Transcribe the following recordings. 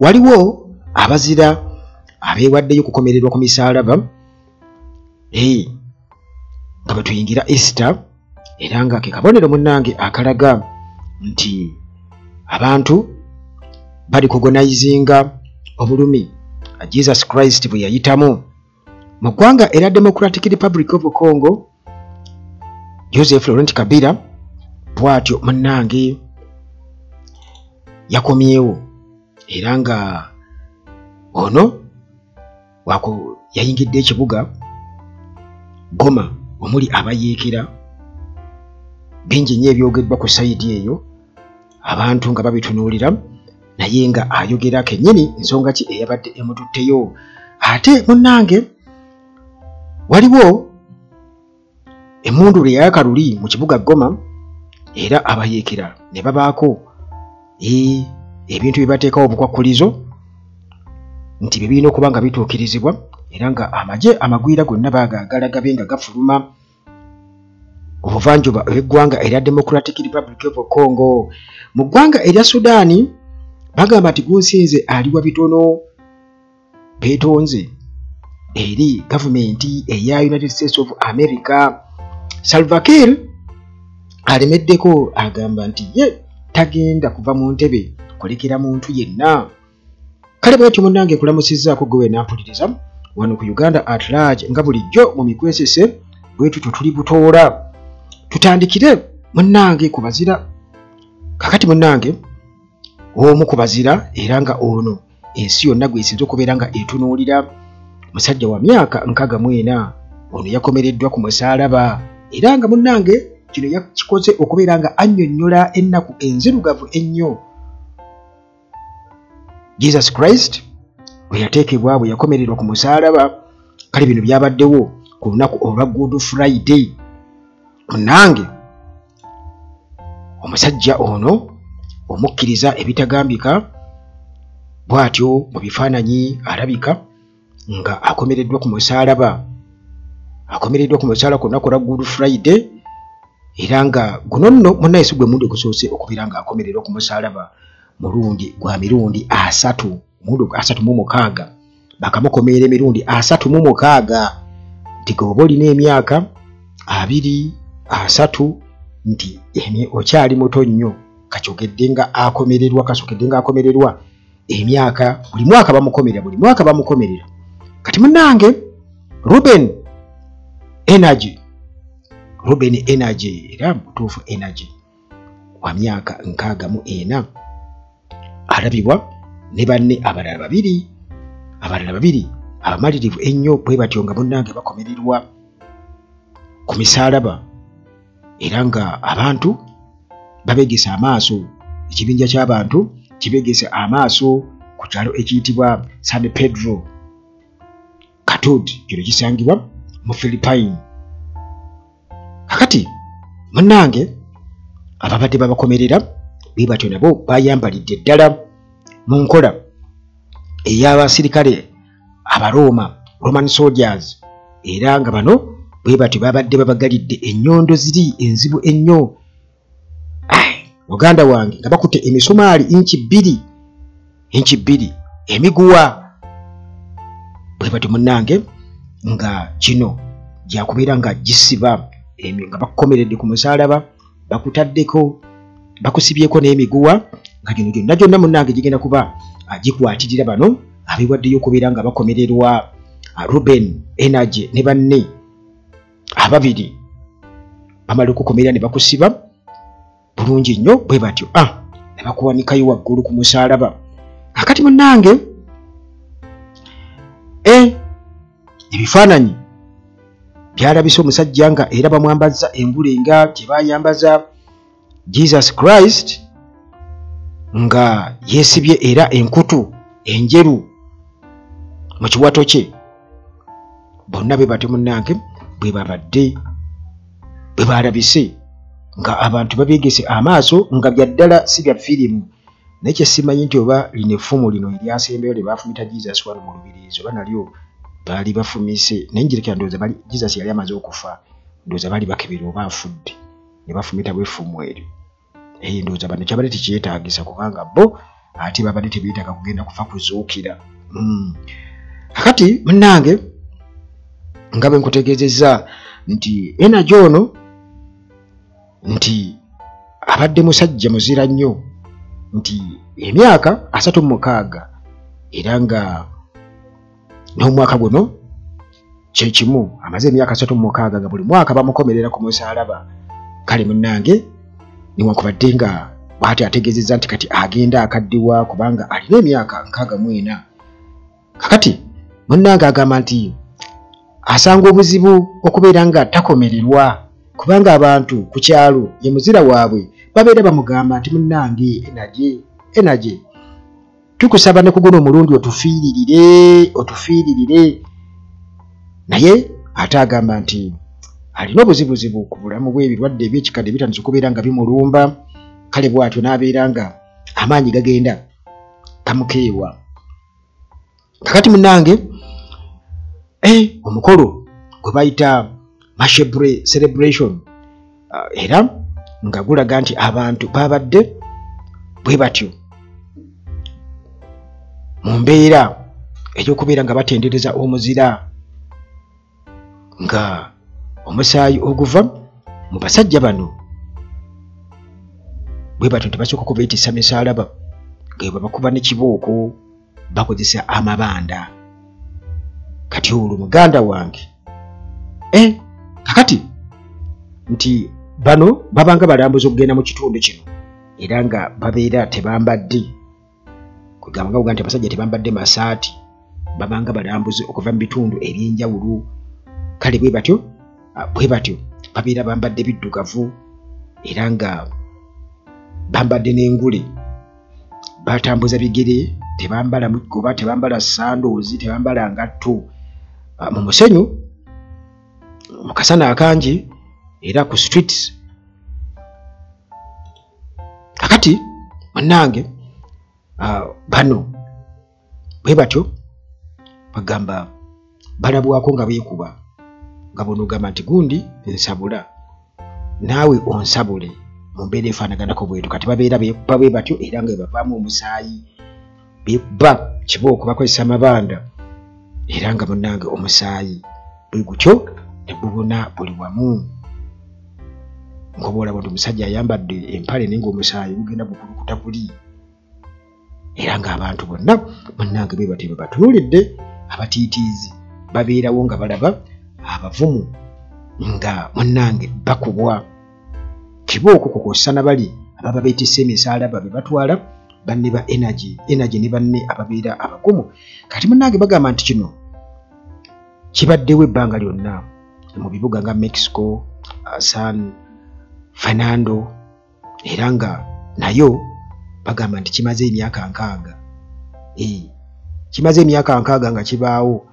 Waliwo abazira abeewaddeyo okukomererwa ku misaalaba nga bwe tuyingira Easter, era nga ke kabonero munnange akalaga nti abantu barecognizinga obulumi Jesus Christ bwe yayitamu. Mu ggwanga era Democratic Republic of Congo, Joseph Laurent Kabila bw'atyo munnange yakomyewo, era nga ono yayingidde ekibuga Goma omuli abayeekera. Bingi nnyo ebyogeddwa ku sayidi eyo, abantu nga babitunuulira, naye nga ayogera kennyini ensonga ki eyabadde emututteyo. Ate munnange waliwo emmundu lwe yayaka luli mu kibuga Goma, era abayeekera ne babaako ebintu bye bateekawo obukwakkulizo nti bye birina okuba nga bituukirizibwa, era nga amagye amagwira gonna baagaagala gabe nga gafuluma obuvanjuba obw'eggwanga erya Democratic Republic of Congo. Mu ggwanga erya Sudaani bagamba nti gunsinze aliwa bitono, beetonze eri gavumenti eya United States of America. Salva Kiir alemeddeko, agamba nti ye tagenda kuva mu ntebe kulekera muntu yenna. Kale bwetyo munnange kulamusizzaako gwe wenampuliriza wano ku Uganda at Large, nga bulijjo mu mikwesese bwe tutyo tuli butoola. Tutandikire munnange ku bazira. Kakati munnange omu ku bazira, era nga ono ensi yonna gwesinze okubeera nga etunuulira, musajja wa myaka 64, ono yakomereddwa ku musaalaba, era nga munnange kino yakikoze okubeera nga annyonnyola ennaku enzirugavu ennyo Jesus Christ bwe yateekebwa, bwe yakomererwa ku musaalaba. Kale bino byabaddewo ku lunaku olwa Good Friday. Munnange omusajja ono omukkiriza ebitagambika bw'atyo mu bifaananyi alabika nga akomereddwa ku musaalaba, akomereddwa ku musaalaba ku lunaku olwa Good Friday, era nga guno nno munnaye si gwe mulundi ogusoose okubeera nga akomererwa ku musaalaba, mulundi gwa mirundi 30, mulundi 36, bakamukomerera emirundi 36, nti gwe oba olina emyaka 20 30 nti okyali muto nnyo, kakyogedde nga akomererwa, kasokedde nga akomererwa emyaka, buli mwaka bamukomerera, buli mwaka bamukomerera. Kati munnange Ruben Energy, Ruben Energy, era mutuufu Energy wa myaka 64, alabibwa ne banne abalala babiri abamalirivu ennyo bwe batyo nga munnange bakomererwa ku misaalaba, era nga abantu babegesa amaaso, ekibinja ky'abantu kibegesa amaaso ku kyalo ekiyitibwa San Pedro Catud, kino kisangibwa mu Philippine. Kakati munnange ababadde babakomerera bwe batyo nabo bayambalidde ddala mu nkola ey'abasirikale Abarooma, Roman soldiers, era nga bano bwe batyo babadde babagalidde ennyondo ziri enzibu ennyo. Muganda wange nga bakutte emisumaali inchi 2, emiguwa bwe batyo munnange nga kino gyakubeera nga gisiba, nga bakukomeredde ku musaalaba, bakutaddeko, bakusibyeko n'emiguwa, nga gino gyonna gyonna munnange gigenda kuba gikwatirira bano abeewaddeyo okubeera nga bakomererwa. Ruben Energy ne banne ababiri bamala okukomerera ne bakusiba bulungi nnyo bwe batyo, ne bakuwanikayo waggulu ku musaalaba. Kakati munnange ebifaananyi byalabise omusajja nga era bamwambaza engule nga gye bayambaza Jesus Christ, nga yeesibye era enkutu enjeru mu kiwato kye. Bonna be batyo munnange bwe babadde bwe balabise nga abantu babeegese amaaso nga bya ddala si bya firimu. Naye kye simanyi nti oba lino effumu lino eryasembeyo lye baafumita Jesus wano mu lubiriizi oba nalyo baali bafumise, naye njirekera ndowooza bali Jesus yali amaze okufa, ndowooza baali bakebera oba afudde ne bafumita bw'effumu eryo. Ndowooza bano kyabadde tekyetaagisa kubanga bo Ate babadde tebeetaaga kugenda kufa kuzuukira. Kakati munnange nga bwe nkutegeezezza nti Energy ono nti abadde musajja muzira nnyo, nti emyaka 36 era nga n'omwaka guno kyekimu amaze emyaka 36 nga buli mwaka bamukomerera ku musaalaba. Kale munnange newankubadde nga bw'ati ategeezezza nti kati agenda akaddiwa kubanga alina emyaka 64. Kakati munnange agamba nti asanga obuzibu okubeera nga takomererwa kubanga abantu ku kyalo ye muzira waabwe babeera bamugamba nti munnange Energy tukusaba ne kuguno omulundi otufiiririre. Naye ate agamba nti alina obuzibuzibu ku bulamu bwe, ebirwadde eby'ekikadde bitandise okubeera nga bimulumba. Kale bw'atyo n'abeera nga amaanyi gagenda gamukeewa. Kakati munnange omukolo gwe bayita Mashebre celebration era nga gulaga nti abantu babadde bwe batyo mu mbeera ey'okubeera nga batendereza omuzira, nga omusaayi oguva mu basajja bano bwe batyo nti basooka okubeetissa misaalaba nga babakuba ne kibooko bakozesa amabanda. Kati olwo muganda wange kakati nti bano babanga balambuza okugenda mu kitundu kino era nga babeera tebambadde, kugamba nga nti abasajja tebambadde masaati, babanga balambuzi okuva mu bitundu ebyenjawulo. Kale bwe batyo babeera bambadde biddugavu era nga bambadde n'engule, batambuza bigere, tebambala mugoba, tebambala sandoozi, tebambala ngatto, mu musenyu mu kasana akangi era ku streets. Kakati munnange bano bwe batyo bagamba balabwako nga beekuba, nga bonogamba nti gundi nsabula naawe onsabule mu mbeera efaanaganako bwetu. Kati babeera beekuba bwe batyo era nga bavaamu omusaayi, beekuba kibooko, bakozesa amabanda era nga munnange omusaayi bwe gutyo ne gubuna buli wamu. Ngoba olaba nti omusajja ayambadde empale naye ng'omusaayi gugenda gukulukuta guli, era ng'abantu bonna munnange bwe batyo batunuulidde. Abatiitiizi babeerawo nga balaba abavumu nga munnange bakubwa kibooko kukosa na bali ababa beetisse emisaalaba be batwala banne ba Energy ne banne ababeera abagumu. Kati munnange bagamba nti kino kibaddewo ebbanga lyonna mu bibuga nga Mexico, San Fernando, era nga nayo bagamba nti kimaze emyaka 60. Kimaze emyaka 60 nga kibaawo,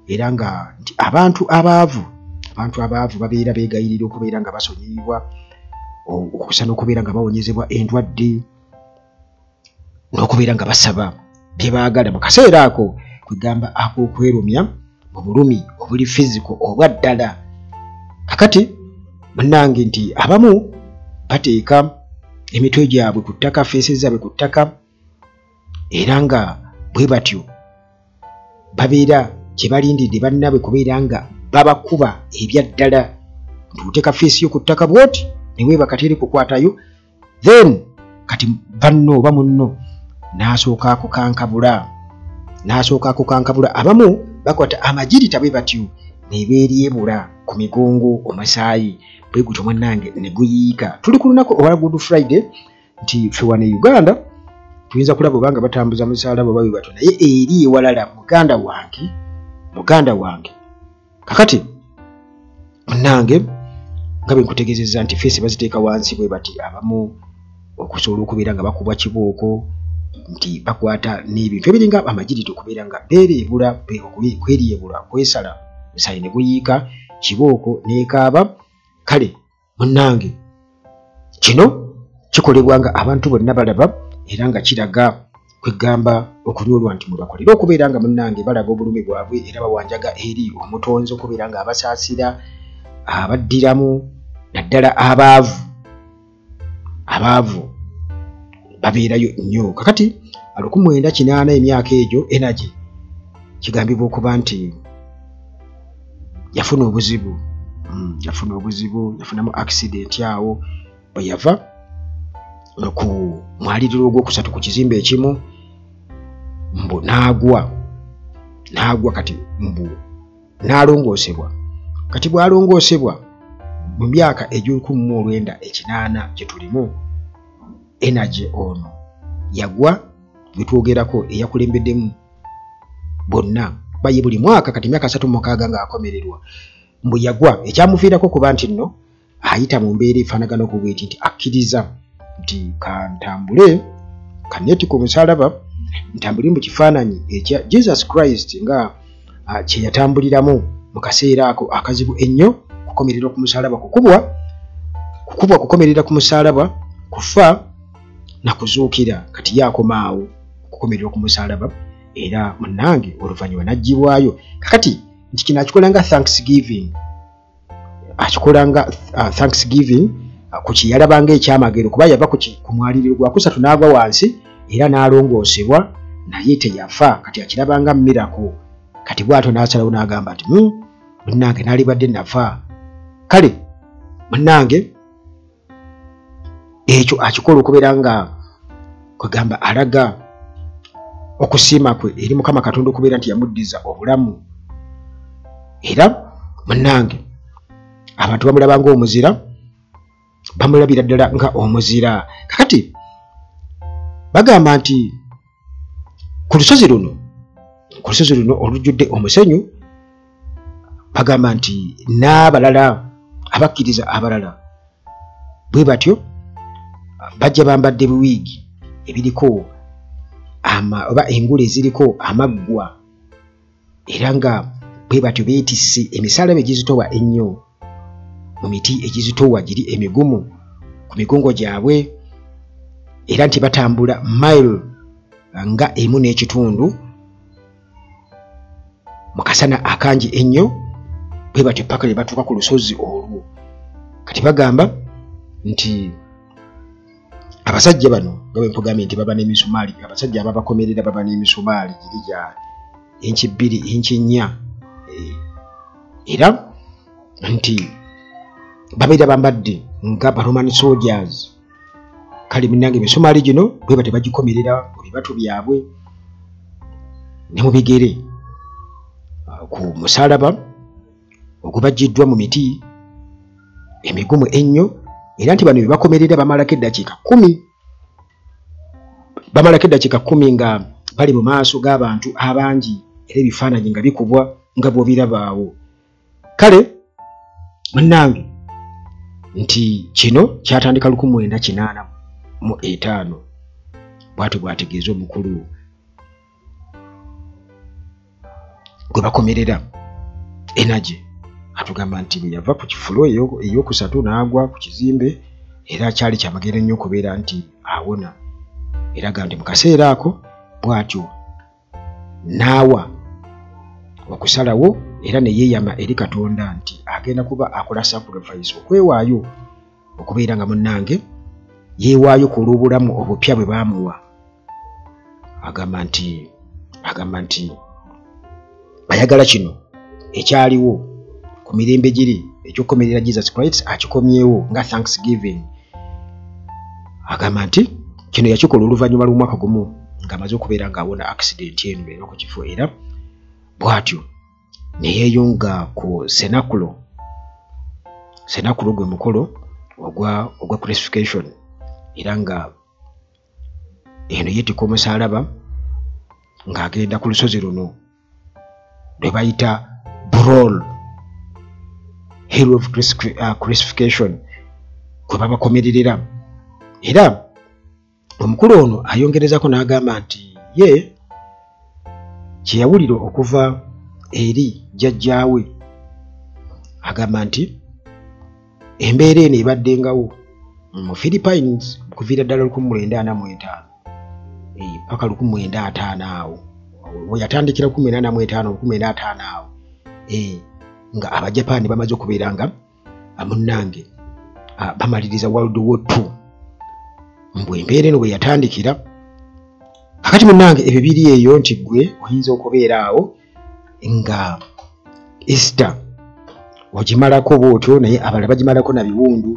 era nga nti abantu abaavu babeera beegayirira okubeera nga basonyiyibwa, okusa n'okubeera nga bawonyezebwa endwadde n'okubeera nga basaba bye baagala mu kaseera ako, kwegamba ak'okwerumya mu bulumi obuli fiziko obwa ddala. Kakati munnange nti abamu bateeka emitwe gyabwe ku ttaka, feesi zaabwe ku ttaka, era nga bwe batyo babeera kye balindidde bannaabwe kubeera nga babakuba ebya ddala. Nti oteeka feesi yo ku ttaka bw'oti ne weebaka teri kukwatayo, then kati banno oba munno n'asooka akukankabula. Abamu bakwata amagirita bwe batyo ne beeryebula ku migongo omusaayi bwe gutyo munnange ne guyiika. Tuli ku lunaku olwa Good Friday nti ffe wano e Uganda tuyinza kulaba obanga batambuza musaalaba oba bwe batyo, naye eri ewalala muganda wange kakati munnange nga bwe nkutegeezezza nti feesi baziteeka wansi bwe bati, abamu okusobola okubeera nga bakubwa kibooko, nti bakwata n'ebintu ebiringa amagirita okubeera nga beereebula, kweryebula, kwesala musaayi ne guyiika, kibooko n'ekaaba. Kale munnange kino kikolebwa nga abantu bonna balaba era nga kiraga kwegamba okunyolwa nti mubakolera okubeera nga munnange balaga obulumi bwabwe era bawanjaga eri omutonzi okubeera nga abasaasira, abaddiramu, naddala abaavu babeerayo nnyo. Kakati 1980 emyaka egyo Energy kigambibwa okuba nti yafuna obuzibu, yafunamu accident awo bwe yava ku mwaliriro ogwokusatu ku kizimbe ekimu, mbu n'agwa kati mbu n'alongoosebwa. Kati bw'alongoosebwa mu myaka egy'olukumi gye tulimu, Energy ono yagwa gwe twogerako eyakulembeddemu bonna baye buli mwaka kati myaka 36 ng'akomererwa, mbu yagwa. Ekyamuviirako kuba nti nno ayita mu mbeera efaanagana okubweti nti akkiriza nti kantambule kanneetika omusaalaba ntambulire mu kifaananyi ekya Jesus Christ nga kye yatambuliramu mu kaseera ako akazibu ennyo, kukomerera ku musaalaba, kukubwa kukomerera ku musaalaba, kufa na kuzuukira. Kati yakomaawo okukomerera ku musaalaba era munnange oluvannyuma n'aggyibwayo. Kakati nti kino akikola nga thanksgiving, akikola nga thanksgiving ku kye yalaba ng'ekyamagero, kuba yava ku mwaliriro gwa kusatu n'agwa wansi era n'alongoosebwa naye teyafa. Kati akiraba nga miracle. Kati bw'atyo n'asalawo n'agamba nti munnange naalibadde nafa. Kale munnange ekyo akikola okubeera nga kwegamba alaga okusiima kwe eri Mukama Katonda okubeera nti yamuddiza obulamu. Era munnange abantu bamulaba ng'omuzira, bamulabira ddala nga omuzira. Kakati bagamba nti ku lusozi luno olujjudde omusenyu, bagamba nti n'abalala abakkiriza abalala bwe batyo bajja bambadde biwiigi ebiriko oba engule eziriko amaggwa, era nga bwe batyo beetisse emisaalaba egizitowa ennyo mu miti egizitowa giri emigumu ku migongo gyabwe, era nti batambula mile nga 1.5 mu kasana akangi ennyo, bwe batyo paka ne batuuka ku lusozi olwo. Kati bagamba nti abasajja bano nga bwe nkugambye nti baba n'emisumaali, abasajja ababakomerera baba n'emisumaali giri gya inchi 2 inchi 4, era nti babeera bambadde nga ba Roman soldiers. Kale munnange emisumaali gino bwe batyo bagikomerera mu bibatu byabwe ne mu bigere ku musaalaba ogubajjiddwa mu miti emigumu ennyo, era nti bano bye bakomerera bamalako eddakiika 10, bamalako eddakiika 10 nga bali mu maaso g'abantu abangi, era ebifaananyi nga bikubwa nga bw'obirabaawo. Kale munnange nti kino kyatandika 1985, bw'atyo bw'ategeeza omukulu gwe bakomerera Energy. Atugamba nti bwe yava ku kifulo eyokusatu n'agwa ku kizimbe, era kyali kyamagero nnyo okubeera nti awona. Era agamba nti mu kaseera ako bw'atyo n'awa okusalawo era ne yeeyama eri Katonda nti agenda kuba akola sacrifice, okwewaayo okubeera nga munnange yeewaayo ku olw'obulamu obupya bwe baamuwa. Agamba nti ayagala kino ekyaliwo ku mirembe giri ekyokukomerera Jesus Christ akikomyewo nga thanksgiving. Agamba nti kino yakikola oluvannyuma lw'omwaka gumu ng'amaze okubeera ng'awona accident eno era ku kifo, era bw'atyo ne yeeyunga ku senakulo. Senakulo gwe mukolo ogwa crucifixion, era nga eno yeetikka omusaalaba ng'agenda ku lusozi luno lwe bayita Brol Hill of Crucifixion kwe babakomererera. Era omukulu ono ayongerezako n'agamba nti ye kye yawulira okuva eri jjajjaawe, agamba nti embeera eno ebaddengawo mu Philippines kuviira ddala 1945 paka 1950 awo we yatandikira 1945 1950 awo nga Abajapaani bamaze okubeera nga munnange bamaliriza World War II. Mbu embeera eno bwe yatandikira Akati munnange ebyo biri eyo nti ggwe oyinza okubeera awo nga Easter ogimalako bw'otyo, naye abalala bagimalako na biwundu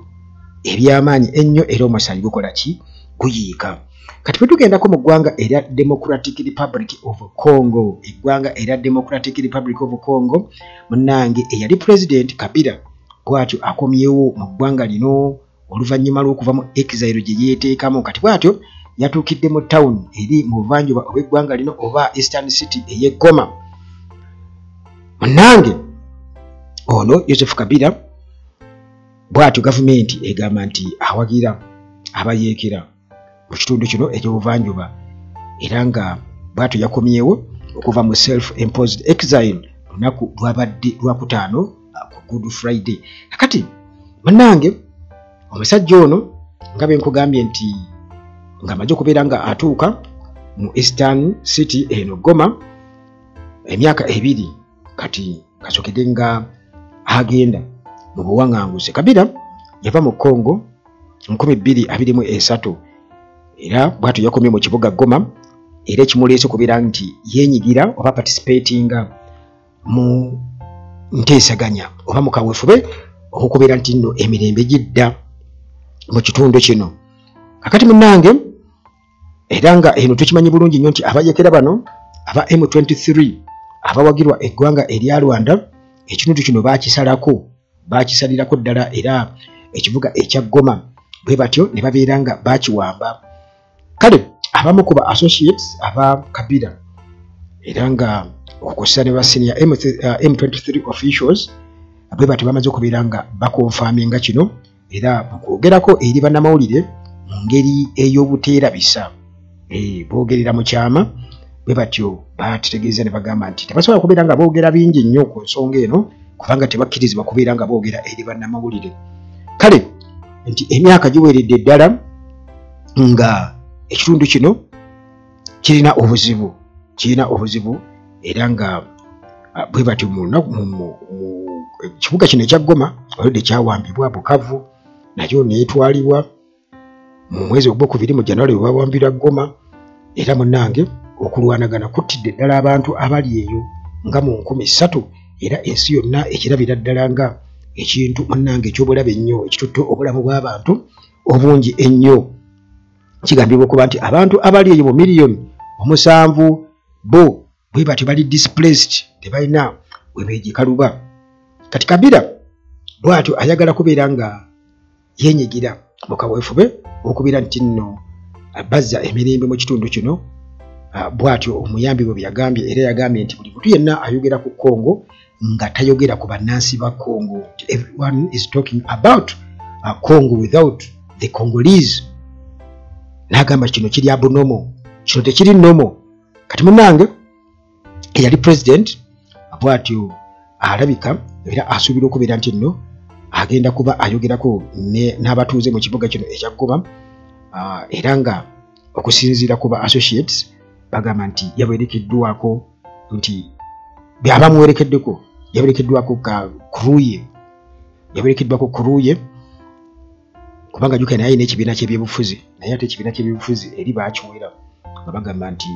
eby'amaanyi ennyo, era omusaayi gukola ki? Guyiika. Kati bwe tugendako mu ggwanga erya Democratic Republic of Congo, eggwanga erya Democratic Republic of Congo, munnange eyali President Kabila bw'atyo akomyewo mu ggwanga lino oluvannyuma lw'okuva mu exile gye yeeteekamu. Kati bw'atyo yatuukidde mu town eri mu buvanjuba obw'eggwanga lino oba Eastern City ey'e Goma. Munnange ono Joseph Kabila bw'atyo gavumenti egamba nti awagira abayeekera mu kitundu kino eky'obuvanjuba, era nga bw'atyo yakomyewo okuva mu self imposed exile lunaku lwabadde lwakutaano ku Good Friday. Kakati munnange omusajja ono nga bwe nkugambye nti ng'amaze okubeera nga atuuka mu Eastern City eno Goma emyaka 2 kati kasookedde nga agenda mu buwaŋŋanguse. Kabila yava mu Congo 2023, era bw'atyo yakomye mu kibuga Goma, era ekimuleese okubeera nti yeenyigira oba participatinga mu nteesaganya oba mu kaweefube okukubeera nti nno emirembe gidda mu kitundu kino. Kakati munnange era nga eno tukimanyi bulungi nnyo nti abayekera bano aba M23 abawagirwa eggwanga erya Rwanda ekitundu kino baakisalako, baakisalirako ddala, era ekibuga ekya Goma bwe batyo ne babeera nga baakiwamba. Kale abamu ku ba associates aba Kabila era nga okukosa ne ba senior M23 officials bwe batyo bamaze okubeera nga bakonfaminga kino, era mu kwogerako eri bannamawulire mu ngeri ey'obuteerabisa, boogerera mu kyama, bwe batyo batutegeeza ne bagamba nti tebasobola kubeera nga boogera bingi nnyo ku nsonga eno kubanga tebakkirizibwa kubeera nga boogera eri bannamawulire. Kale nti emyaka giweredde ddala nga ekitundu kino kirina obuzibu, kirina obuzibu, era nga bwe batyo mu kibuga kino ekya Goma olwedde kyawambibwa Bukavu, nayo neetwalibwa mu mwezi ogwokubiri mu January we bawambira Goma. Era munnange okulwanagana kuttidde ddala abantu abali eyo nga mu 3,000, era ensi yonna ekirabira ddala nga ekintu munnange eky'obulabe ennyo ekitutte obulamu bw'abantu obungi ennyo. Kigambibwa okuba nti abantu abali eyo mu 7,000,000 bo bwe batyo bali displaced, tebalina we beegikaluba. Kati Kabila bw'atyo ayagala kubeera nga yeenyigira mu kaweefube okubeera nti nno bazza emirembe mu kitundu kino. Bw'atyo omuyambi bwe yagambye, era yagambye nti buli muntu yenna ayogera ku Congo nga tayogera ku bannansi ba Congo. Everyone is talking about Congo without the Congolese. N'agamba kino kiri abnormal, kino tekiri normal. Kati munnange eyali president bw'atyo alabika era asuubira okubeera nti nno agenda kuba ayogerako n'abatuuze mu kibuga kino ekya Goma, era nga okusinziira ku ba associates bagamba nti yawerekeddwako nti abamuwerekeddeko yawerekeddwako ka kuruye, yawerekeddwako kuruye kubanga jjuka naye alina ekibiina ky'ebyobufuzi, naye ate ekibiina ky'ebyobufuzi eri baakiwera nga bagamba nti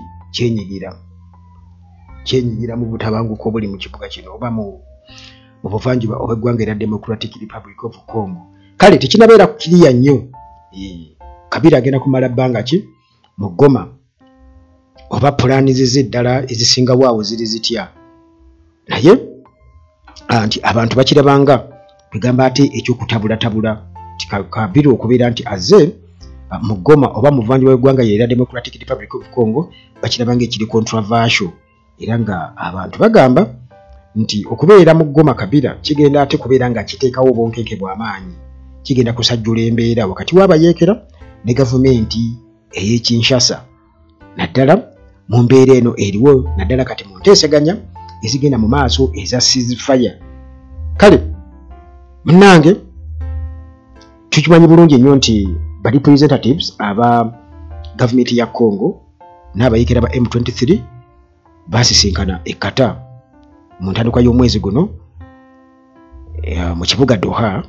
kyenyigira mu butabanguko obuli mu kibuga kino oba mu buvanjuba obw'eggwanga erya Democratic Republic of Congo. Kale tekinabeera kiriya nnyo. Kabila agenda kumala bbanga ki mu Goma oba pulaani ze eddala ezisingawo awo ziri zitya, naye nti abantu bakirabanga bigamba ate ekyokutabulatabula nti Kabila okubeera nti azze mu Goma oba mu buvanjuba bw'eggwanga erya Democratic Republic of Congo bakirabanga ekiri controversial, era nga abantu bagamba nti okubeera mu Goma Kabila kigenda ate kubeera nga kiteekawo obunkenke bw'amaanyi, kigenda kusajjula embeera wakati w'abayeekera ne gavumenti ey'e Kinshasa, naddala mu mbeera eno eriwo, naddala kati mu nteeseganya ezigenda mu maaso eza ceasefire. Kale munnange tukimanyi bulungi nnyo nti ba representatives aba gavumenti ya Congo n'abayeekera ba M23 basisinkana e Qatar mu ntandikwa y'omwezi guno mu kibuga Doha,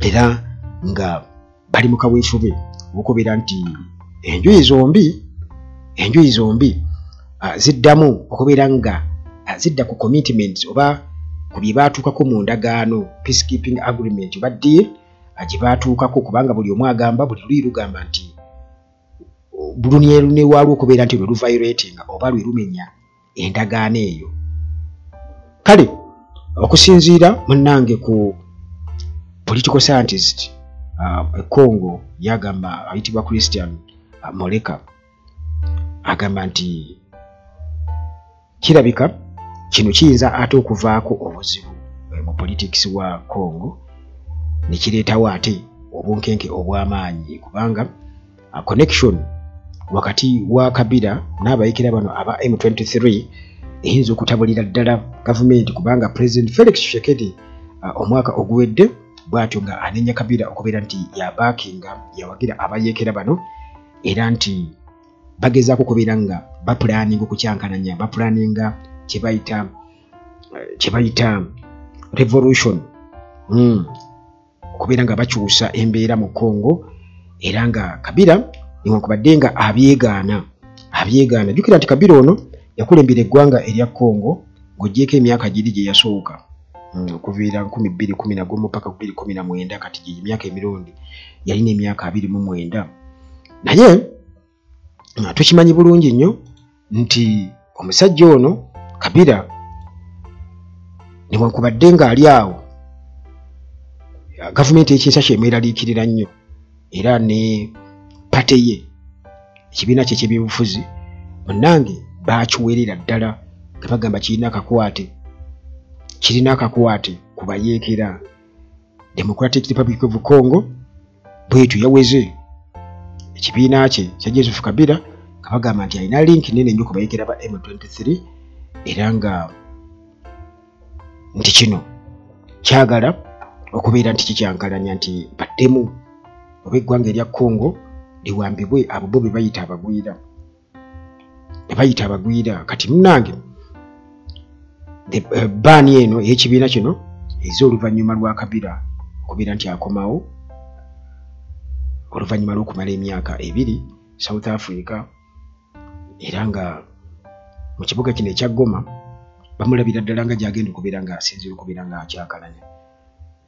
era nga bali mu kaweefube okubeera nti enjuyi zombi Enjuyi zombi ziddamu okubeera nga zidda ku commitments oba ku bye baatuukako mu ndagaano, peacekeeping agreement oba deal gye baatuukako, kubanga buli omu agamba, buli luyi lugamba nti lunye waliwo okubeera nti lwe luviolatinga oba lwe lumenya endagaano eyo. Kale okusinziira munnange ku political scientist e Congo, yagamba, ayitibwa Christian Moleka, agamba nti kirabika kino kiyinza ate okuvaako obuzibu mu politics wa Congo, ne kireetawo ate obunkenke obw'amaanyi, kubanga connection wakati wa Kabila n'abayekera bano aba M23 eyinza okutabulira ddala gavumenti, kubanga President Felix Tshisekedi omwaka oguwedde bw'atyo nga anenya Kabila okubeera nti yabackinga, yawagira abayeekera bano, era nti bagezaako okubeera nga baplanninga okukyankalanya, baplanninga kye bayita revolution, okubeera nga bakyusa embeera mu Congo. Era nga Kabila newankubadde nga abyegaana, jjukira nti Kabila ono yakulembera eggwanga erya Congo ng'oggyeko emyaka giri gye yasooka, okuviira 2011 paka 2019, kati gye emyaka emirundi yalina emyaka 29. Naye tukimanyi bulungi nnyo nti omusajja ono Kabila, newankubadde ng'ali awo, gavumenti y'e Kinshasa emweraliikirira nnyo, era ne party ye, ekibiina kye ekyebyobufuzi, munnange baakiwerera ddala nga bagamba kirina akakwate ku bayeekera. Democratic Republic of Congo bwetyo yaweze ekibiina kye kya Joseph Kabila nga bagamba nti alina link nene nnyo ku bayeekera ba M23, era nga nti kino kyagala okubeera nti kikyankalanya nti baddemu oba eggwanga erya Congo liwambibwe abo bo be bayita abagwira. Kati munnange, ban eno ey'ekibiina kino eze oluvannyuma lwa Kabila okubeera nti akomawo oluvannyuma lw'okumala emyaka 2 South Africa, era nga mu kibuga kino ekya Goma bamulabira ddala nga gyagenda okubeera nga asinziira okubeera nga akyakalanya.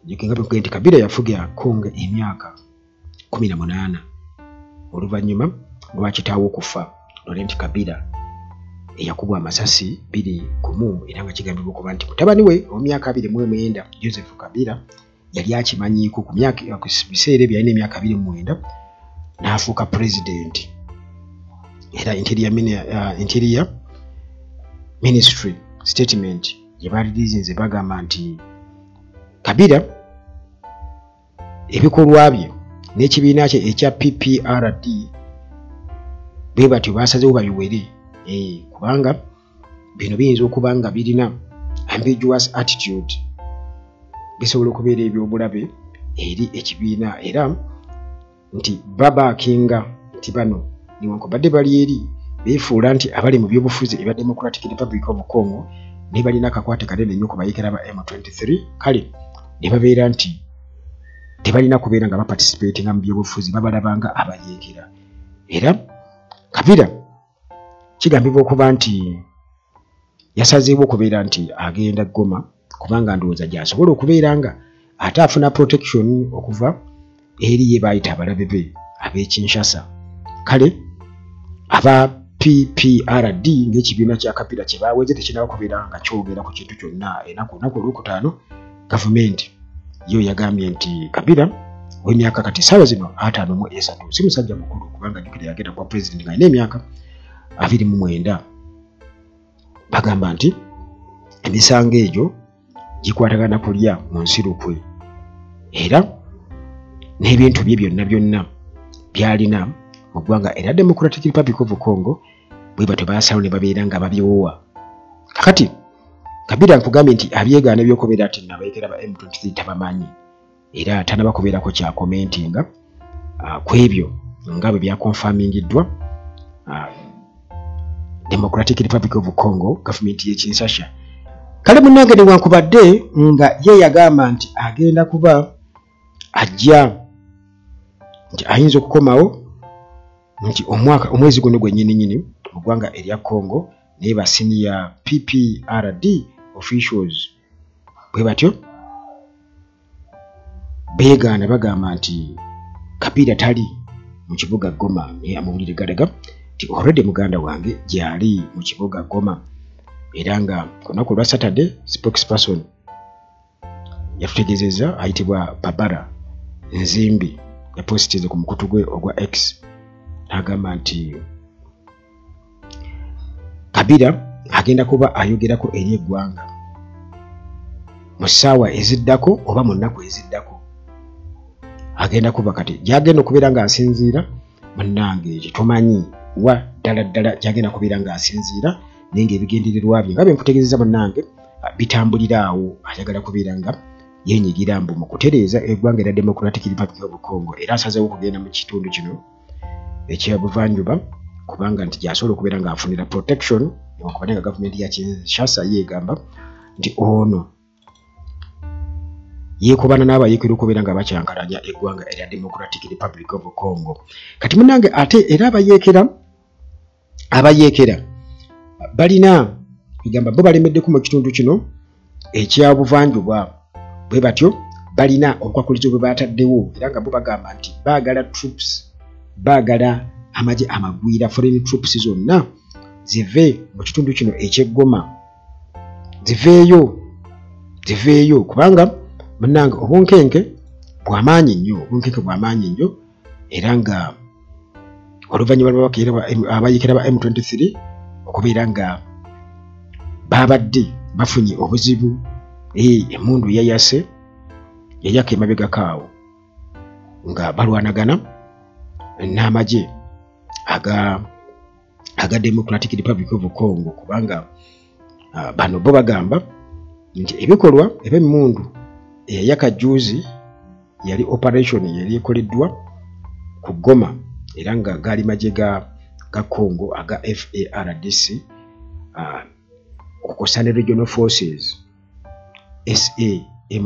Jjukira nga nti Kabila yafuga Congo emyaka 18 oluvannyuma lwa kitaawe okufa, Laurent Kabila, eyakubwa amasasi 2-1, era nga kigambibwa okuba nti mutabani we ow'emyaka 29, Joseph Kabila, yali akimanyiiko ku myaka, ku biseera ebyo yalina emyaka 29 n'afuuka pulezidenti. Era interior ministry statement gye balirizinze bagamba nti Kabila ebikolwa bye n'ekibiina kye ekya PPRD bwe batyo basazewo babiwere, kubanga bino biyinza okuba nga birina ambiguous attitude, bisobola okubeera ebyobulabe eri ekibiina, era nti babackinga nti bano newankubadde bali eri beefuula nti abali mu byobufuzi ebya Democratic Republic of Congo, naye balina akakwate kanene nnyo ku bayeekera ba M23. Kale ne babeera nti tebalina kubeera nga baparticipatinga mu byobufuzi, babalabanga abayeekera. Era Kabila kigambibwa okuba nti yasazeewo okubeera nti agenda Goma, kubanga ndowooza gy'asobola okubeera nga ate afuna protection okuva eri ye baayita abalabe be ab'e Kinshasa. Kale aba PPRD ng'ekibiina kya Kabila kye baaweze tekinaba kubeera nga kyogera ku kintu kyonna. Enaku olunaku olwokutaano gavumenti yo yagambye nti Kabila ow'emyaka kati essaawa zino 53 si musajja mukulu, kubanga jjukira yagenda kuba pulezidenti ng'alina emyaka 29. Bagamba nti emisango egyo gikwatagana kulya mu nsi lukwe, era n'ebintu bye byonna byonna byalina mu ggwanga era Democratic Republic of Congo bwe batyo baasalawo ne babeera nga babyowa. Kakati Kabila nkugambye nti abyegaana ebyokubeera nti nabayekera ba M23 tabamanyi, era tanaba kubeerako kyacommentinga ku ebyo nga bwe byaconfirmingiddwa Democratic Republic of Congo, gavumenti y'e Kinshasa. Kale munnange, newankubadde nga ye yagamba nti agenda kuba ajja, nti ayinza okukomawo nti omwaka, omwezi guno gwennyininyini. mu ggwanga erya Congo naye ba senior PPRD officials bwe batyo beegaana, bagamba nti Kabila tali mu kibuga Goma. Naye amawulire galaga nti already muganda wange gyali mu kibuga Goma, era nga ku lunaku lwa Saturday spokesperson yatutegeezezza ayitibwa Barbara Nzimbi yapositize ku mukutu gwe ogwa X n'agamba nti Kabila agenda kuba ayogerako eri eggwanga mu ssaawa eziddako oba mu nnaku eziddako. Agenda kuba kati gy'agenda okubeera ng'asinziira, munnange tetumanyi wa ddala ddala gy'agenda kubeera ng'asinziira, naye ng'ebigendererwa bye nga bye nkutegeezezza munnange bitambulira awo. Ayagala kubeera nga yeenyigira mbu mu kutereeza eggwanga erya Democratic Republic of Congo, era asazeewo okugenda mu kitundu kino ekyabuvanjuba kubanga nti gy'asobola okubeera ng'afunira protection, newankubadde nga gavumenti ya Kinshasa yeegamba nti ono yeekobana n'abayeekera okubeera nga bakyankalanya eggwanga erya Democratic Republic of Congo. Kati munnange ate era abayeekera balina bigamba bo balemeddeko mu kitundu kino ekyabuvanjuba, bwe batyo balina obukwakulizo bwe bataddewo, era nga bo bagamba nti baagala troops, baagala amagye amagwira, foreign troops zonna zive mu kitundu kino eky'e Goma, ziveeyo kubanga munnange obunkenke bw'amaanyi nnyo, obunkenke bw'amaanyi nnyo. Era nga oluvannyuma lw'abayeekera ba M23 okubeera nga babadde bafunye obuzibu, emmundu yayase yayaka emabegako awo nga balwanagana n'amagye aga Democratic Republic of Congo, kubanga bano bo bagamba nti ebikolwa eb'emmundu eyayaka juzi yali operation yali ekoleddwa ku Goma, era nga gaali magye ga Congo aga FARDC okukosa ne regional forces SAMIDRC,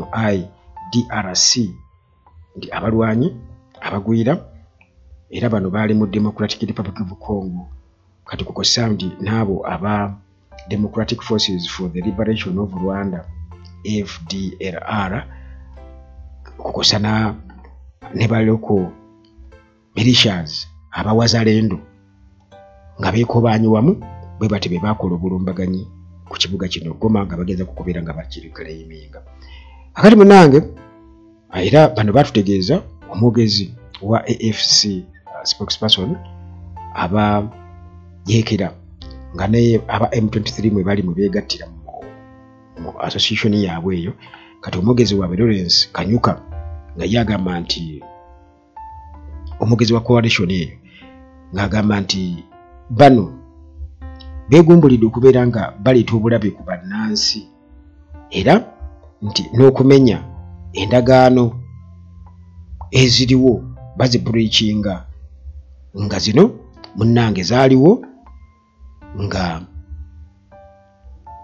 nti abalwanyi abagwira era bano baali mu Democratic Republic of Congo. Kati kukosa nti n'abo aba Democratic Forces for the Liberation of Rwanda FDLR, okukosa ne ba local militias abawazalendo nga beekobaanye wamu, bwe bati be baakola obulumbaganyi ku kibuga kino Goma nga bageza kukubeera nga bakireclaiminga. Akati munnange era bano batutegeeza omwogezi wa AFC spokesperson aba yeekera nga ne aba M23 mwe bali mwe beegattira mu association yaabwe eyo. Kati omwogezi waabwe Lawrence Kanyuka nga ye agamba nti omwogezi wa coalition eyo ng'agamba nti bano beegumbulidde okubeera nga baleeta obulabe ku bannansi, era nti n'okumenya endagaano eziriwo bazibreachinga, nga zino munnange zaaliwo nga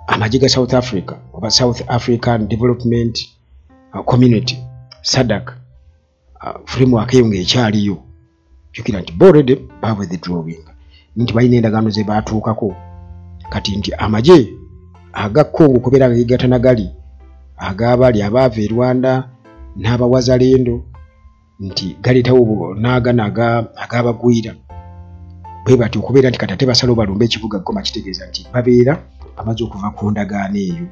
amagye ga South Africa oba South African Development Community SADC framework eyo ng'ekyaliyo. Jjukira nti bo already bawithdrawing, nti balina endagaano ze baatuukako. Kati nti amagye aga Congo okubeera nga geegatta nagali ag'abali abaava e Rwanda n'abawazalendo nti galeetawo n'agano ag'abagwira, bwe batyo okubeera nti kati ate basalawo balumbe ekibuga Goma, kitegeeza nti babeera bamaze okuva ku ndagaano eyo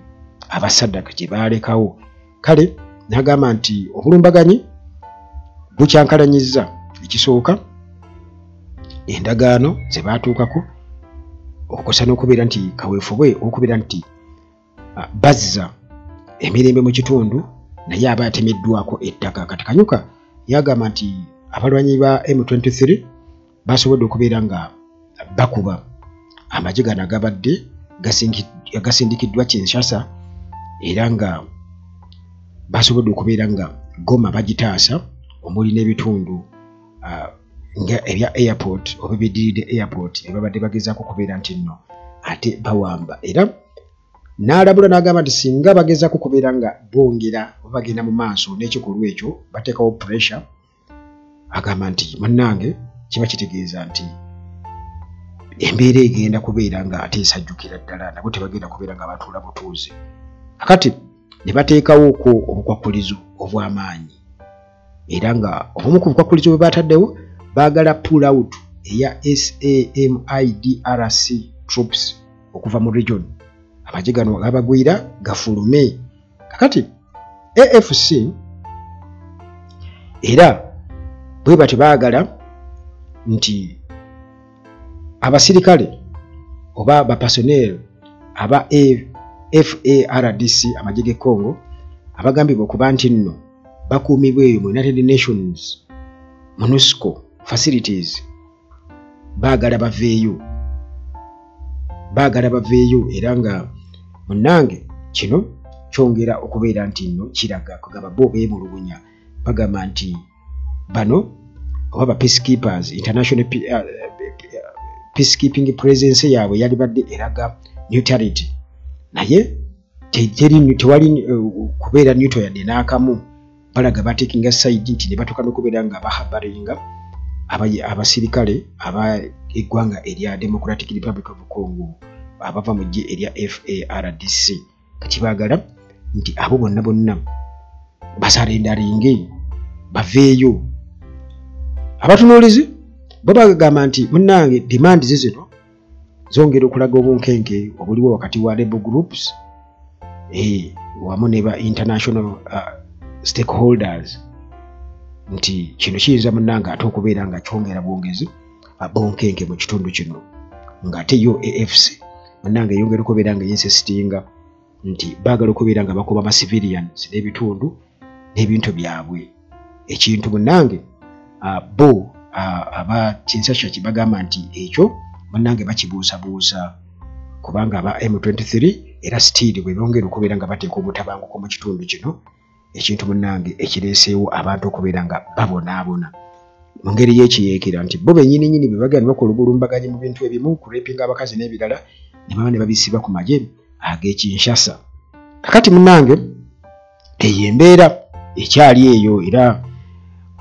aba SADC gye baalekawo. Kale n'agamba nti obulumbaganyi bukyankalanyizza ekisooka endagaano ze baatuukako, okukosa n'okubeera nti kaweefube okubeera nti bazza emirembe mu kitundu naye aba atemeddwako ettaka. Kati Kanyuka yagamba nti abalwanyi ba M23 basobodde okubeera nga bakuba amagye gano agabadde gasindikiddwa Kinshasa, era nga basobodde okubeera nga Goma bagitaasa, omuli n'ebitundu nga ebya airport oba ebiddiridde airport ebabadde bagezaako okubeera nti nno ate bawamba. Era n'alabula n'agamba nti singa bagezaako okubeera nga bongera oba bagenda mu maaso n'ekikolwa ekyo bateekawo pressure, agamba nti munnange kiba kitegeeza nti Embeera egenda kubeera nga ate esajjukira ddala, nabo tebagenda kubeera nga batuula butuuze. Kakati ne bateekawoko obukwakkulizo obw'amaanyi, era nga obumu ku bukwakkulizo bwe bataddewo, baagala pull out eya SAMIDRC troops okuva mu region, amagye gano gabagwira gafulume. Kakati AFC era bwe batyo baagala nti abasirikale oba ba personnel aba FARDC, amagye g'e Congo, abagambibwa okuba nti nno bakuumibwa eyo mu United Nations MONUSCO facilities, baagala baveeyo, baagala baveeyo. Era nga munnange kino kyongera okubeera nti nno kiraga kugamba bo beemulugunya, bagamba nti bano oba ba peacekeepers, international peacekeeping presence yaabwe yalibadde eraga neutrality, naye tewali kubeera neutral yadde n'akamu. Balaga batekinga side nti ne batuuka n'okubeera nga bahabaringa abasirikale aba eggwanga erya Democratic Republic of Congo abava mu ggye erya FARDC. Kati baagala nti abo bonna bonna basurrenderinge, baveeyo. Abatunuulizi bo bagamba nti munnange demands zino zongera okulaga obunkenke obuliwo wakati wa rebel groups wamu ne ba international stakeholders, nti kino kiyinza munnange ate okubeera nga kyongera bwongezi bunkenke mu kitundu kino, ng'ate yo AFC munnange eyongera okubeera nga yinsistinga nti baagala okubeera nga bakuba ba civilians n'ebitundu n'ebintu byabwe. Ekintu munnange bo aba Kinshasa kibagamba nti ekyo munnange bakibuusabuusa, kubanga aba M23 era still bwe bongera okubeera nga bateeka obutabanguko mu kitundu kino, ekintu munnange ekireeseewo abantu okubeera nga babonaabona mu ngeri y'ekiyeekera, nti bo bennyininyini bwe bagenda bakola obulumbaganyi mu bintu ebimu, kurepinga abakazi n'ebirala, ne baba ne babisiba ku magye ag'e Kinshasa. Kakati munnange eyo embeera ekyali eyo, era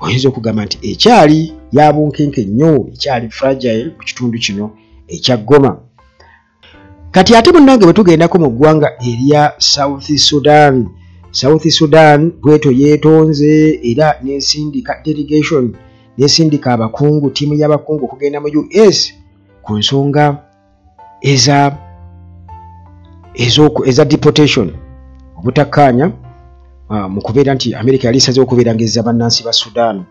oyinza okugamba nti ekyali ya bunkenke nnyo, ekyali fragile mu kitundu kino ekya Goma. Kati ate munnange bwe tugendako mu ggwanga erya South Sudan, South Sudan bwetyo yeetonze era n'esindika delegation, n'esindika abakungu, ttiimu y'abakungu okugenda mu US ku nsonga eza deportation, obutakkaanya mu kubeera nti America yali esazeewo okubeera ng'ezza bannansi ba Sudan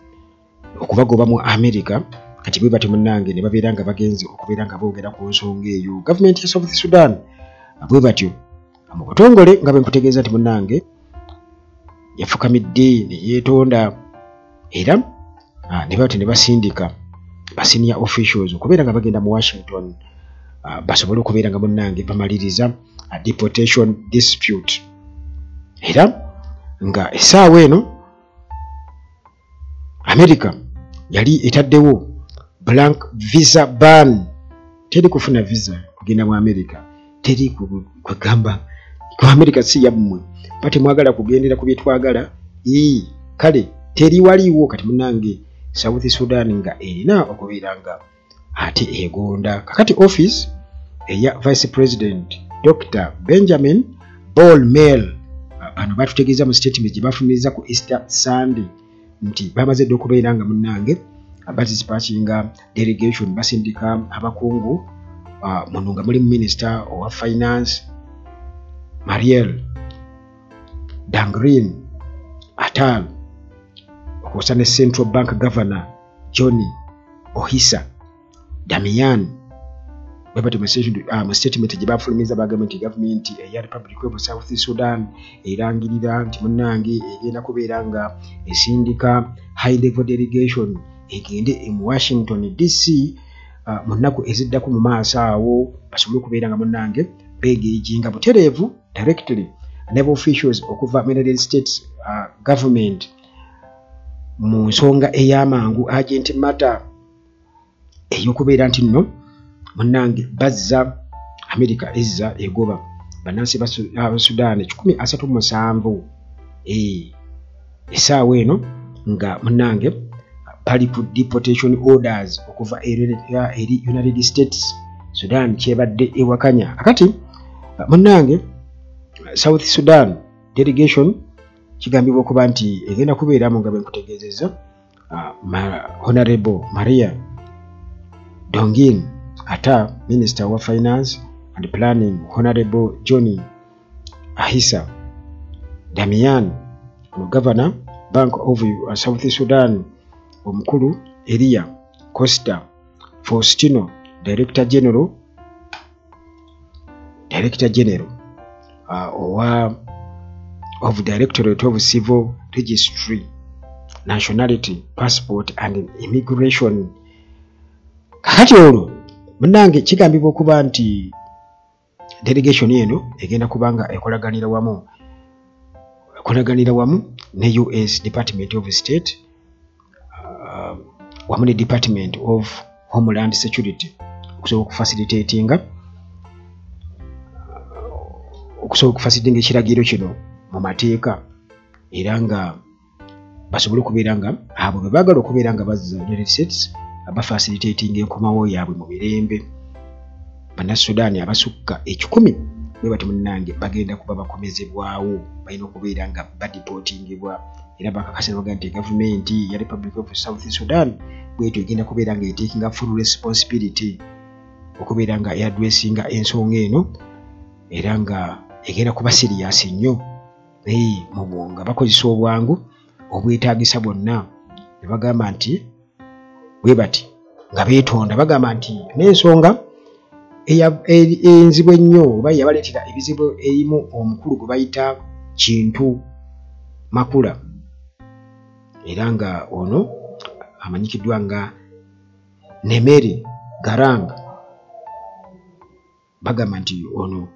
okubagoba mu America. Kati bwe batyo munnange ne babeera nga bagenze okubeera nga boogera ku nsonga eyo. Gavumenti ya South Sudan bwe batyo mu butongole nga bwe nkutegeeza nti munnange yafukamidde ne yeetonda, era ne batyo ne basindika ba senior officials okubeera nga bagenda mu Washington, basobole okubeera nga munnange bamaliriza deportation dispute. Era nga essaawa eno America yali etaddewo blanket visa ban, teri kufuna visa kugenda mu America, teri kwegamba ku America si yammwe, ba temwagala kugendera ku byetwagala. Ii kale teri waliwo. Kati munnange South Sudan nga erina okubeera nga ate egonda. Kakati office eya Vice President Dr Benjamin Bol Mel, bano batutegeeza mu statement gye bafulumiza ku Easter Sunday nti bamaze dda okubeera nga munnange badispatchinga delegation, basindika abakungu, muno nga mulimu minisita owa finance Mariel Dangrin Atal, okwosa ne Central Bank Governor Johnny Ohisa Damian. Bwe mu statement gye bafulumiza bagambye nti gavumenti eya Republic of South Sudan erangirira nti munnange egenda kubeera nga esindika high level delegation egende mu Washington DC mu nnaku eziddako mu maaso awo, basobole okubeera nga munnange beengageinga butereevu directly ne officials okuva mu United States government mu nsonga ey'amangu, urgent matter ey'okubeera nti nno munnange bazza, America ezza egoba bannansi ba Sudan 137 essaawa eno nga munnange bali ku deportation orders okuva eri United States. Sudan kyebadde ewakanya. Kakati munnange, South Sudan delegation kigambibwa okuba nti egenda kubeeramu, nga bwe nkutegeezezza, Honorable Maria Dongin Ata, Minister wa Finance and Planning, Honorable Johnny Ahisa Damian, Governor Bank of South Sudan omukulu, Elia Costa Faustino, Director General owa of Directorate of Civil Registry, Nationality, Passport and Immigration. Kakati olwo munnange kigambibwa okuba nti delegation eno egenda kuba nga ekolaganira wamu ne US Department of State wamu ne Department of Homeland Security okusobola okufacilitatinga ekiragiro kino mu mateeka, era nga basobole okubeera nga abo be baagala okubeera nga bazza United States bafacilitatinga enkomawo yaabwe mu mirembe. Bannasudaani abasukka 100 bwe bati munnange bagenda kuba bakomezebwawo, balina okubeera nga badeportingibwa, era bakakasa ne nti gavumenti ya Republic of South Sudan bwetyo egenda kubeera nga etakinga full responsibility okubeera nga eaddressinga ensonga eno, era nga egenda kuba serious nnyo nga bakozesa obwangu obwetaagisa bwonna. Ne bagamba nti bwe bati nga beetonda, bagamba nti n'ensonga enzibu ennyo oba yabaleetera ebizibu erimu omukulu gwe bayita Kintu Makula, era nga ono amanyikiddwa nga Nemeri Garang. Bagamba nti ono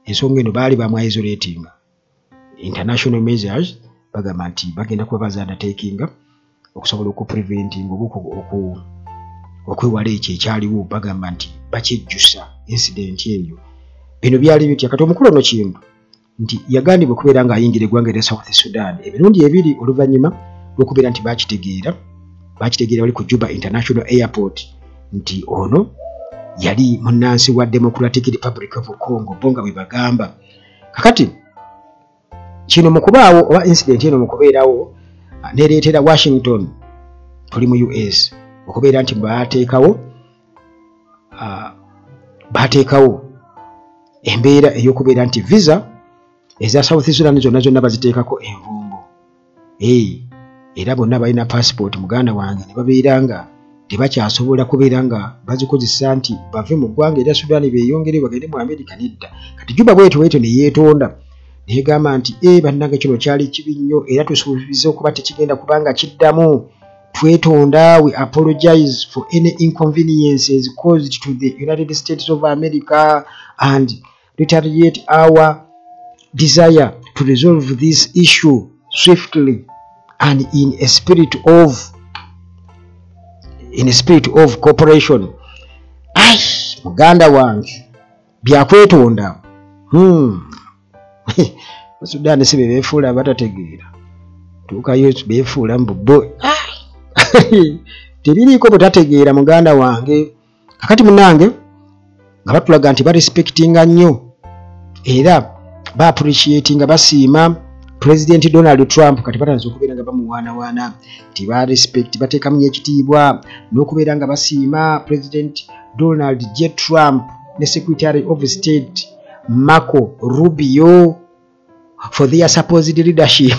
ensonga eno baali bamwisolatinga. International measures, bagamba nti bagenda kuba baziundertakinga okusobola okupreventing oba okwewala ekyo ekyaliwo. Bagamba nti bakyejjusa incident eyo. Bino byali bitya? Kati omukulu ono Kintu nti yagambibwa okubeera ng'ayingira eggwanga erya South Sudan emirundi ebiri, oluvannyuma lw'okubeera nti bakitegeera bali ku Juba International Airport nti ono yali munnansi wa Democratic Republic of Congo, bo nga bwe bagamba. Kakati kino mu kubaawo oba incident eno mu kubeerawo, nereetera Washington, tuli mu US, okubeera nti bateekawo embeera ey'okubeera nti visa eza South Sudan zonna zonna baziteekako envumbo. Era bonna balina passport, muganda wange, ne babeera nga tebakyasobola kubeera nga bazikozesa nti bave mu ggwanga erya Sudan beeyongere bagende mu America. Nedda. Kati Juba bwetyo bwetyo ne yeetonda, neyegamba nti, "E bannange, kino kyali kibi nnyo, era tusuubiza okuba tekigenda kubanga kiddamu. Twetonda, we apologize for any inconveniences caused to the United States of America and reiterate our desire to resolve this issue swiftly and in a spirit of cooperation." Ai muganda wange, byakwetonda. Sudan si be beefuula batategeera, tuukayo beefuula mbu bo tebiriiko butategeera. Muganda wange, kakati munange nga batulaga nti barespectinga nnyo era baappreciatinga, basiima President Donald Trump. Kati batandise okubeera nga bamuwaanawaana nti barespect, bateekamu nnyo ekitiibwa n'okubeera nga basiima President Donald J Trump ne Secretary of State Marco Rubio for their supposed leadership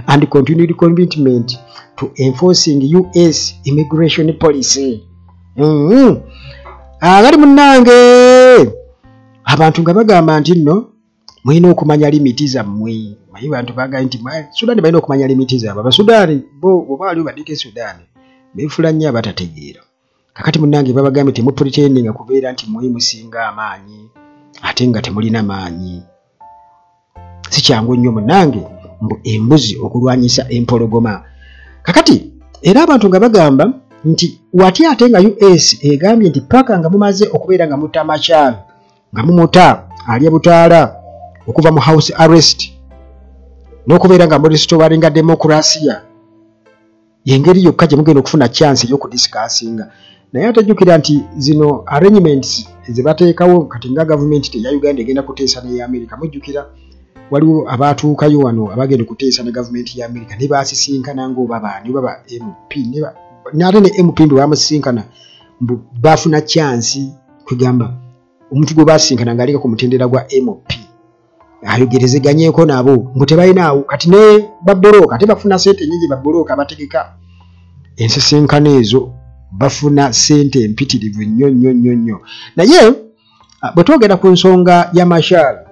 and continued commitment to enforcing US immigration policy. Agali munnange, abantu nga bagamba nti nno mulina okumanya limit zammwe. Manyi bantu bagambye nti Sudaani balina okumanya limit zaabwe. Abasudaani bo oba waliwo baddeko e Sudaani beefula nnyo abatategeera. Kakati munnange babagambye, temupretendinga kubeera nti mwe musinga amaanyi ate nga temulina maanyi. Si kyangu nnyo munnange mbu embuzi okulwanyisa empologoma. Kakati era abantu nga bagamba nti wati ate nga US egambye nti paka nga mumaze okubeera nga mutta Machar, nga mumuta alya butaala okuva mu house arrest, n'okubeera nga murestoringa demokrasiya, yengeri yokka gye mugenda okufuna chance ey'okudiscussinga. Naye atajjukira nti zino arrangements ze bateekawo kati nga gavumenti teya Uganda egenda kuteesa n'eya Amerika. Mujjukira waliwo abaatuukayo wano abagenda okuteesa ne gavumenti ya Amerika ne baasisinkana ng'oba baani, oba ba MP, n'ate ne MP mbu bamusisinkana mbu baafuna chance, kwegamba omuntu gwe baasisinkana ng'alinga ku mutendera gwa MP ayogerezeganyeeko nabo, mbu tebalinaawo. Kati ne babbulooka ate bafuna ssente nnyingi, babbulooka abategeka ensisinkano ezo bafuna ssente empitirivu nnyo nnyo nnyo nnyo. Naye bwe twogera ku nsonga ya Machar,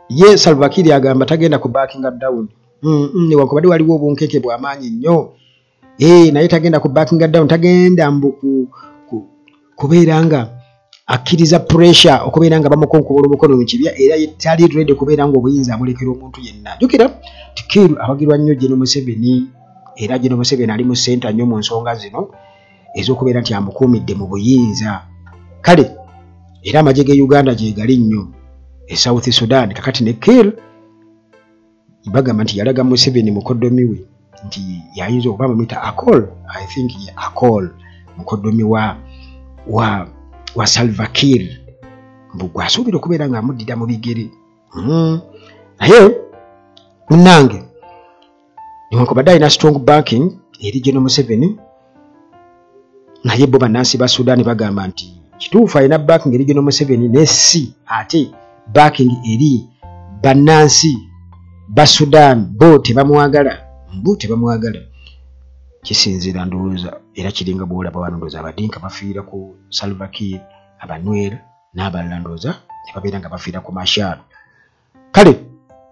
ye Salva Kiir agamba tagenda ku backinga down, newankubadde waliwo obunkenke bw'amaanyi nnyo, naye tagenda ku backinga down, tagenda mbu kubeera nga akkiriza pressure okubeera nga bamukonkobola omukono mu kibya, era tali ready kubeera nga obuyinza abulekera omuntu yenna. Jjukira nti Kiir awagirwa nnyo General Museveni, era General Museveni ali mu center nnyo mu nsonga zino ez'okubeera nti amukuumidde mu buyinza. Kale era amagye ge Uganda gye gali nnyo e South Sudan. Kakati ne Kiir bagamba nti yalaga Museveni mukoddomi we nti yayinza okuba mumuyita Akol, I think ye Akol mukoddomi wa Salva Kiir, mbu gwasuubira okubeera ng'amuddira mu bigere. Naye munnange, newankubadde alina strong backing eri General Museveni, naye bo bannansi ba Sudan bagamba nti kituufu alina backing eri General Museveni, ne si ate backing eri bannansi ba Sudan, bo tebamwagala, mbu tebamwagala. Kisinziira ndowooza era kiringa bw'olaba wano, ndowooza Abadinka bafiira ku Salva Kiir, Abanwer n'abalala ndowooza ne babeera nga bafiira ku Machar. Kale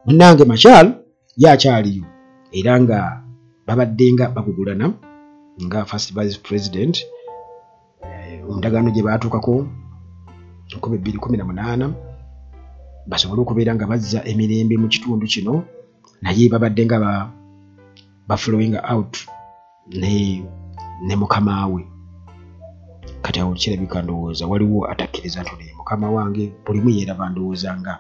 munnange, Machar ye akyaliyo era nga babadde nga bagugulana nga first vice president, endagaano gye baatuukako 2018 basobole okubeera nga bazza emirembe mu kitundu kino, naye babadde nga ba following out ne mukama we. Kati awo kirabika ndowooza waliwo atakkiriza nti ono ye mukama wange, bulimu yeeraba ndowooza nga,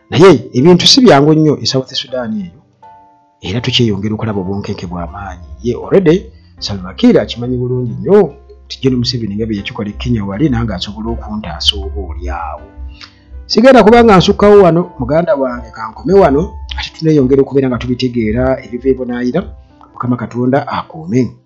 naye ebintu si byangu nnyo e South Sudan eyo, era tukyeyongera okulaba obunkenke bw'amaanyi. Ye already Salva Kiir akimanyi bulungi nnyo nti General Museveni nga bye yakikola e Kenya wali, nange asobola okuntaasa oba oli awo. Sigenda kubanga nsukkawo wano, muganda wange, kankome wano, ate tuneeyongera okubeera nga tubitegeera ebiva ebunaayira. Mukama Katonda akuume.